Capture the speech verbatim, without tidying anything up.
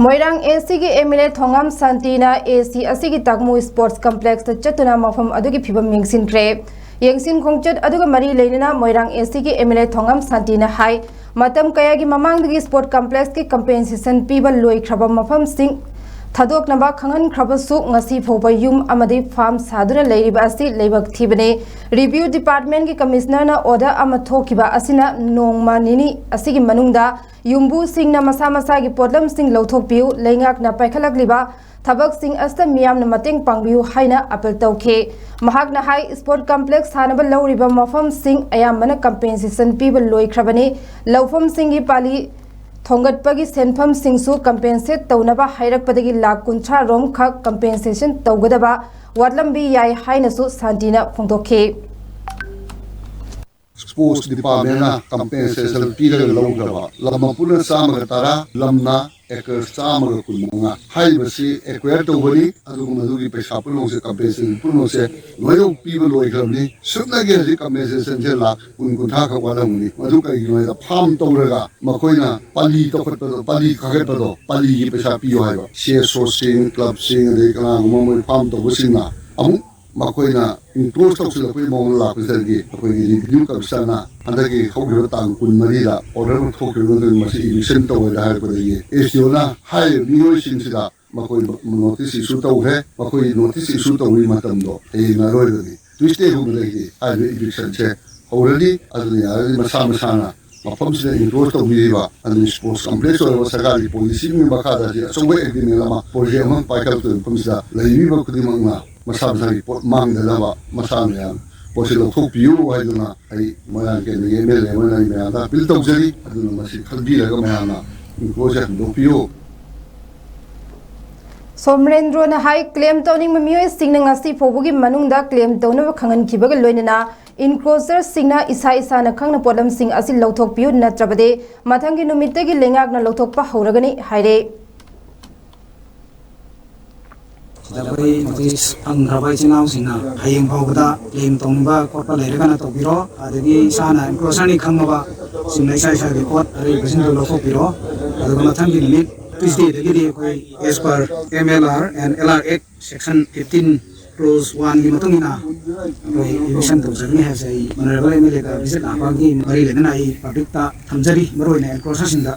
ꯃꯣꯏꯔꯥꯡ ꯑꯦ ꯁꯤꯒꯤ M L A ꯊꯣꯉꯥꯝ ꯁꯥꯟꯇꯤꯅ ꯑꯦ ꯁꯤ ꯑꯁꯤꯒꯤ ꯇꯥꯒꯃꯨ ꯁ꯭ꯄꯣꯔꯠꯁ ꯀꯝꯄ꯭ꯂꯦꯛꯁꯇ ꯆꯠꯇꯨꯅ ꯃꯐꯝ ꯑꯗꯨꯒꯤ ꯐꯤꯕꯝ ꯌꯦꯡꯁꯤꯟꯈ꯭ꯔꯦ꯫ ꯌꯦꯡꯁꯤꯟ ꯈꯣꯡꯆꯠ ꯑꯗꯨꯒ ꯃꯔꯤ ꯂꯩꯅꯅ ꯃꯣꯏꯔꯥꯡ ꯑꯦ ꯁꯤꯒꯤ ꯑꯦꯝ ꯑꯦꯜ ꯑꯦ ꯊꯣꯉꯥꯝ ꯁꯥꯟꯇꯤꯅ ꯍꯥꯏ, ꯃꯇꯝ ꯀꯌꯥꯒꯤ ꯃꯃꯥꯡꯗꯒꯤ ꯁ꯭ꯄꯣꯔꯠ ꯀꯝꯄ꯭ꯂꯦꯛꯁꯀꯤ ꯀꯝꯄꯦꯟꯁꯦꯁꯟ ꯄꯤꯕ ꯂꯣꯏꯈ꯭ꯔꯕ ꯃꯐꯝꯁꯤꯡ ꯊꯥꯗꯣꯛꯅꯕ ꯈꯪꯍꯟꯈ꯭ꯔꯕꯁꯨ, ꯉꯁꯤ ꯐꯥꯎꯕ ꯌꯨꯝ ꯑꯃꯗꯤ ꯐꯥꯔꯝ ꯁꯥꯗꯨꯅ ꯂꯩꯔꯤꯕ ꯑꯁꯤ ꯂꯥꯏꯕꯛ ꯊꯤꯕꯅꯤ꯫ ꯔꯤꯚ꯭ꯌꯨ ꯗꯤꯄꯥꯔꯠꯃꯦꯟꯒꯤ ꯀꯃꯤꯁꯅꯔꯅ ꯑꯣꯔꯗꯔ ꯑꯃ ꯊꯣꯛꯈꯤꯕ ꯑꯁꯤꯅ ꯅꯣꯡꯃ ꯅꯤꯅꯤ ꯑꯁꯤꯒꯤ ꯃꯅꯨꯡꯗ ꯌꯨꯝꯕꯨꯁꯤꯡꯅ ꯃꯁꯥ ꯃꯁꯥꯒꯤ ꯄꯣꯠꯂꯝꯁꯤꯡ ꯂꯧꯊꯣꯛꯄꯤꯌꯨ, ꯂꯩꯉꯥꯛꯅ ꯄꯥꯏꯈꯠꯂꯛꯂꯤꯕ ꯊꯕꯛꯁꯤꯡ ꯑꯁꯤꯗ ꯃꯤꯌꯥꯝꯅ ꯃꯇꯦꯡ ꯄꯥꯡꯕꯤꯌꯨ ꯍꯥꯏꯅ ꯑꯥꯄꯤꯜ ꯇꯧꯈꯤ꯫ ꯃꯍꯥꯛꯅ ꯍꯥꯏ, ꯁ꯭ꯄꯣꯔꯠ ꯀꯝꯄ꯭ꯂꯦꯛꯁ ꯁꯥꯅꯕ ꯂꯧꯔꯤꯕ ꯃꯐꯝꯁꯤꯡ ꯑꯌꯥꯝꯕꯅ ꯀꯝꯄꯦꯟꯁꯦꯁꯟ ꯄꯤꯕ ꯂꯣꯏꯈ꯭ꯔꯕꯅꯤ꯫ ꯂꯧꯐꯝꯁꯤꯡꯒꯤ ꯄꯥꯂꯤ ꯊꯣꯡꯒꯠꯄꯒꯤ ꯁꯦꯟꯐꯝꯁꯤꯡꯁꯨ ꯀꯝꯄꯦꯟꯁꯦꯠ ꯇꯧꯅꯕ ꯍꯥꯏꯔꯛꯄꯗꯒꯤ ꯂꯥꯈ ꯀꯨꯟꯊ꯭ꯔꯥ ꯔꯣꯝ ꯈꯛ ꯀꯝꯄꯦꯟꯁꯦꯁꯟ ꯇꯧꯒꯗꯕ ꯋꯥꯠꯂꯝꯕ ꯌꯥꯏ ꯍꯥꯏꯅꯁꯨ ꯁꯥꯟꯇꯤꯅ ꯐꯣꯡꯗꯣꯛꯈꯤ꯫ ꯁ꯭ꯄꯣꯔꯠꯁ ꯗꯤꯄꯥꯔꯠꯃꯦꯟꯅ ꯀꯝꯄꯦꯟꯁꯦꯁꯟ ꯄꯤꯔꯒ ꯂꯧꯈ꯭ꯔꯕ ꯂꯝ ꯃꯄꯨꯅ ꯆꯥꯝꯃꯒ ꯇꯔꯥ, ꯂꯝꯅ ꯑꯦꯀꯔ ꯆꯥꯝꯃꯒ ꯀꯨꯟ ꯃꯉꯥ ꯍꯥꯏꯔꯤꯕꯁꯤ ꯑꯦꯀ꯭ꯋꯦꯌꯔ ꯇꯧꯕꯅꯤ꯫ ꯑꯗꯨꯒ ꯃꯗꯨꯒꯤ ꯄꯩꯁꯥ ꯄꯨꯝꯅꯃꯛꯁꯦ, ꯀꯝꯄꯦꯟꯁꯦꯁꯟ ꯄꯨꯝꯅꯃꯛꯁꯦ ꯂꯣꯏꯅꯃꯛ ꯄꯤꯕ ꯂꯣꯏꯈ꯭ꯔꯕꯅꯤ꯫ ꯁꯨꯞꯅꯒꯤ ꯍꯧꯖꯤꯛ ꯀꯝꯄꯦꯟꯁꯦꯁꯟꯁꯦ ꯂꯥꯈ ꯀꯨꯟ ꯀꯨꯟꯊ꯭ꯔꯥ ꯈꯛ ꯋꯥꯠꯂꯝꯒꯅꯤ꯫ ꯃꯗꯨ ꯀꯩꯒꯤꯅꯣ ꯍꯥꯏꯗ, ꯐꯥꯔꯝ ꯇꯧꯔꯒ ꯃꯈꯣꯏꯅ ꯄꯥꯂꯤ ꯇꯧꯈꯠꯄꯗꯣ, ꯄꯥꯂꯤ ꯀꯥꯈꯠꯄꯗꯣ, ꯄꯥꯂꯤꯒꯤ ꯄꯩꯁꯥ ꯄꯤꯌꯨ ꯍꯥꯏꯕ꯫ ꯁꯤ ꯑꯦꯁ ꯑꯣꯁꯤꯡ, ꯀ꯭ꯂꯕꯁꯤꯡ, ꯑꯗꯩ ꯀꯅꯥꯒꯨꯝꯕ ꯃꯣꯏ ꯐꯥꯔꯝ ꯇꯧꯕꯁꯤꯡꯅ ꯑꯃꯨꯛ ꯃꯈꯣꯏꯅ ꯏꯟꯀ꯭ꯂꯣꯖ ꯇꯧꯁꯤꯜꯂꯛꯄꯒꯤ ꯃꯑꯣꯡꯗ ꯂꯥꯛꯄꯁꯤꯗꯒꯤ ꯑꯩꯈꯣꯏꯒꯤ ꯔꯤꯚꯤꯅ꯭ꯌꯨ ꯀꯃꯤꯁꯅꯔꯅ ꯍꯟꯗꯛꯀꯤ ꯍꯧꯈꯤꯕ ꯇꯥꯡ ꯀꯨꯟ ꯃꯔꯤꯗ ꯑꯣꯔꯗꯔ ꯑꯃ ꯊꯣꯛꯈꯤꯕ ꯃꯇꯨꯡꯗ ꯃꯁꯤ ꯏꯚꯤꯛꯁꯟ ꯇꯧꯋꯦꯅ ꯍꯥꯏꯔꯛꯄꯗꯒꯤ ꯑꯦꯁ ꯗꯤ ꯑꯣꯅ ꯍꯥꯏꯔꯤꯕ ꯃꯤꯑꯣꯏꯁꯤꯡꯁꯤꯗ ꯃꯈꯣꯏ ꯅꯣꯇꯤꯁ ꯏꯁꯨ ꯇꯧꯈ꯭ꯔꯦ꯫ ꯃꯈꯣꯏ ꯅꯣꯇꯤꯁ ꯏꯁꯨ ꯇꯧꯕꯒꯤ ꯃꯇꯝꯗꯣ ꯍꯌꯦꯡ ꯑꯔꯣꯏꯕꯅꯤ꯫ ꯇ꯭ꯌꯨꯁꯗꯦꯒꯨꯝꯕꯗꯒꯤꯗꯤ ꯍꯥꯏꯔꯤꯕ ꯏꯚꯤꯛꯁꯟꯁꯦ ꯍꯧꯔꯅꯤ꯫ ꯑꯗꯨꯅ ꯌꯥꯔꯒꯗꯤ ꯃꯁꯥ ꯃꯁꯥꯅ ꯃꯐꯝꯁꯤꯗ ꯏꯟꯀ꯭ꯂꯣꯖ ꯇꯧꯕꯤꯔꯤꯕ, ꯑꯗꯨꯅ ꯁ꯭ꯄꯣꯔꯠꯁ ꯀꯝꯄ꯭ꯂꯦꯛꯁ ꯑꯣꯏꯔꯕ ꯁꯔꯀꯥꯔꯒꯤ ꯄꯣꯂꯤꯁꯤꯒꯤ ꯃꯈꯥꯗ ꯍꯧꯖꯤꯛ ꯑꯆꯧꯕ ꯑꯦꯒ꯭ꯔꯤꯃꯦꯟ ꯑꯃ, ꯄ꯭ꯔꯣꯖꯦꯛ ꯑꯃ ꯄꯥꯏꯈꯠꯂꯛꯇꯣꯏꯕ ꯃꯐꯝꯁꯤꯗ ꯂꯩꯕꯤꯕ ꯈꯨꯗꯤꯡꯃꯛꯅ ꯃꯁꯥ ꯃꯁꯥꯒꯤ ꯄꯣꯠ ꯃꯥꯡꯗꯅꯕ ꯃꯁꯥ ꯃꯌꯥꯝ ꯄꯣꯠꯁꯤ ꯂꯧꯊꯣꯛꯄꯤꯌꯨ ꯍꯥꯏꯗꯨꯅ ꯑꯩ ꯃꯣꯏꯔꯥꯡ ꯀꯦꯟꯗ꯭ꯔꯒꯤ ꯑꯦꯝ ꯑꯦꯜ ꯑꯦ ꯑꯣꯏꯅ ꯑꯩ ꯃꯌꯥꯝꯗ ꯑꯄꯤꯜ ꯇꯧꯖꯔꯤ꯫ ꯑꯗꯨꯅ ꯃꯁꯤ ꯈꯟꯕꯤꯔꯒ ꯃꯌꯥꯝꯅ ꯏꯟꯀ꯭ꯂꯣꯖꯔ ꯍꯟꯗꯣꯛꯄꯤꯌꯨ꯫ ꯁꯣꯃꯔꯦꯟꯗ꯭ꯔꯣꯅ ꯍꯥꯏ, ꯀ꯭ꯂꯦꯝ ꯇꯧꯅꯤꯡꯕ ꯃꯤꯑꯣꯏꯁꯤꯡꯅ ꯉꯁꯤ ꯐꯥꯎꯕꯒꯤ ꯃꯅꯨꯡꯗ ꯀ꯭ꯂꯦꯝ ꯇꯧꯅꯕ ꯈꯪꯍꯟꯈꯤꯕꯒ ꯂꯣꯏꯅꯅ ꯏꯟꯀ꯭ꯂꯣꯖꯔꯁꯤꯡꯅ ꯏꯁꯥ ꯏꯁꯥꯅ ꯈꯪꯅ ꯄꯣꯠꯂꯝꯁꯤꯡ ꯑꯁꯤ ꯂꯧꯊꯣꯛꯄꯤꯌꯨ, ꯅꯠꯇ꯭ꯔꯕꯗꯤ ꯃꯊꯪꯒꯤ ꯅꯨꯃꯤꯠꯇꯒꯤ ꯂꯩꯉꯥꯛꯅ ꯂꯧꯊꯣꯛꯄ ꯍꯧꯔꯒꯅꯤ ꯍꯥꯏꯔꯦ꯫ ꯁꯤꯗ ꯑꯩꯈꯣꯏ ꯅꯣꯇꯤꯁ ꯐꯪꯈ꯭ꯔꯕ ꯏꯆꯤꯜ ꯏꯅꯥꯎꯁꯤꯡꯅ ꯍꯌꯦꯡ ꯐꯥꯎꯕꯗ ꯀ꯭ꯂꯦꯝ ꯇꯧꯅꯤꯡꯕ ꯈꯣꯠꯄ ꯂꯩꯔꯒꯅ ꯇꯧꯕꯤꯔꯣ꯫ ꯑꯗꯒꯤ ꯏꯁꯥꯅ ꯏꯟꯀ꯭ꯂꯣꯖꯔꯅꯤ ꯈꯪꯉꯕꯁꯤꯡꯅ ꯏꯁꯥ ꯏꯁꯥꯒꯤ ꯄꯣꯠ ꯑꯔꯩꯕꯁꯤꯡꯗꯨ ꯂꯧꯊꯣꯛꯄꯤꯔꯣ꯫ ꯑꯗꯨꯒ ꯃꯊꯪꯒꯤ ꯅꯨꯃꯤꯠ Tuesdayꯗꯒꯤꯗꯤ ꯑꯩꯈꯣꯏ as per M L R and L R Act section fifteen clause oneꯒꯤ ꯃꯇꯨꯡ ꯏꯟꯅ ꯑꯩꯈꯣꯏ eviction ꯇꯧꯖꯒꯅꯤ ꯍꯥꯏꯕꯁꯦ ꯑꯩ Honourable MLAꯒ visit ꯂꯥꯛꯄꯒꯤ ꯃꯔꯤ ꯂꯩꯅꯅ ꯑꯩ publicꯇ ꯊꯝꯖꯔꯤ, ꯃꯔꯨꯑꯣꯏꯅ encroacherꯁꯤꯡꯗ꯫